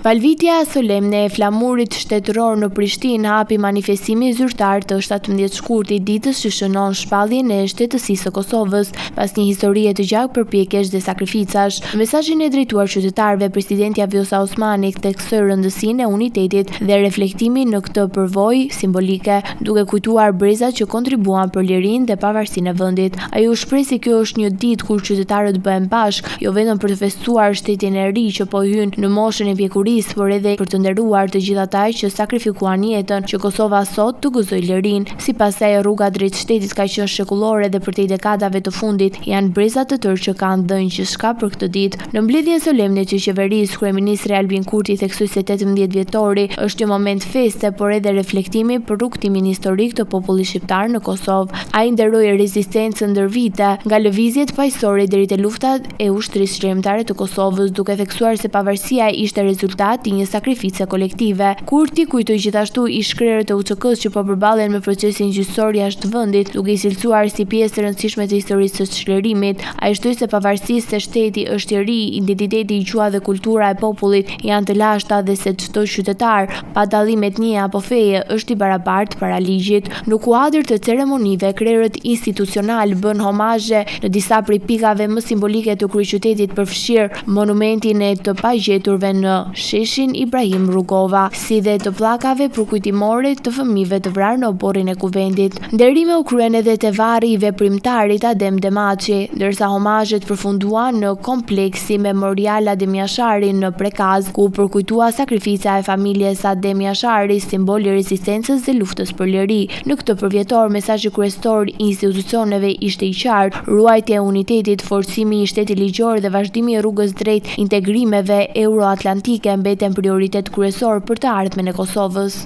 Valvitja solemne e flamurit shtetëror në Prishtinë hapi manifestimin zyrtar të 17 shkurtit, ditës që shënon shpalljen e shtetësisë së Kosovës, pas një historie të gjatë përpjekjesh dhe sakrificash. Në mesazhin e drejtuar qytetarëve, presidentja Vjosa Osmani theksoi rëndësinë e unitetit dhe reflektimin në këtë përvojë simbolike, duke kujtuar brezat që kontribuan për lirinë dhe pavarësinë e vendit. Ajo u shpreh se kjo është një ditë kur qytetarët bëhen bashkë, jo vetëm për të festuar shtetin e ri që po hyn në moshën e pjekurisë, por edhe për të nderuar të gjithë ata që sakrifikuan jetën që Kosova sot të gëzojë lirinë. Sipas saj, rruga drejt shtetit ka qenë shekullore dhe përtej dekadave të fundit janë breza të tërë që kanë dhënë gjithçka për këtë ditë. Në mbledhjen solemne të qeverisë, kryeministri Albin Kurti theksoi se 18 dhjetori është një moment feste, por edhe reflektimi për rrugëtimin historik të popullit shqiptar në Kosovë. Ai nderoi rezistencën ndër vite, nga lëvizjet paqësore deri te lufta e Ushtrisë Çlirimtare të Kosovës, duke theksuar se pavarësia ishte rezultat i një sakrifice kolektive. Kurti kujtoi gjithashtu ish-krerët e UÇK-së që po përballen me procesin gjyqësor jashtë vendit, duke i cilësuar si pjesë të rëndësishme të historisë së çlirimit. Ai shtoi se pavarësisht se shteti është i ri, identiteti, gjuha dhe kultura e popullit janë të lashta dhe se çdo qytetar, pa dallim etnie apo feje, është i barabartë para ligjit. Në kuadër të ceremonive, krerët institucionalë bënë homazhe në disa prej pikave më simbolike të kryeqytetit përfshirë monumentin e të pagjeturve në sheshin Ibrahim Rugova, si dhe të pllakave përkujtimore të fëmijëve të vrarë në oborrin e Kuvendit. Nderime u kryen edhe te varri i veprimtarit Adem Demaçi, ndërsa homazhet përfunduan në Kompleksin Memorial Adem Jashari në Prekaz, ku u përkujtua sakrifica e familjes Adem Jashari, simbol i rezistencës dhe luftës për liri. Në këtë përvjetor, mesazhi kryesor i institucioneve ishte i qartë, ruajtja e unitetit, forcimi i shtetit ligjor dhe vazhdimi i rrugës drejt integrimeve euroatlantike mbeten prioritet kryesor për të ardhmen e Kosovës.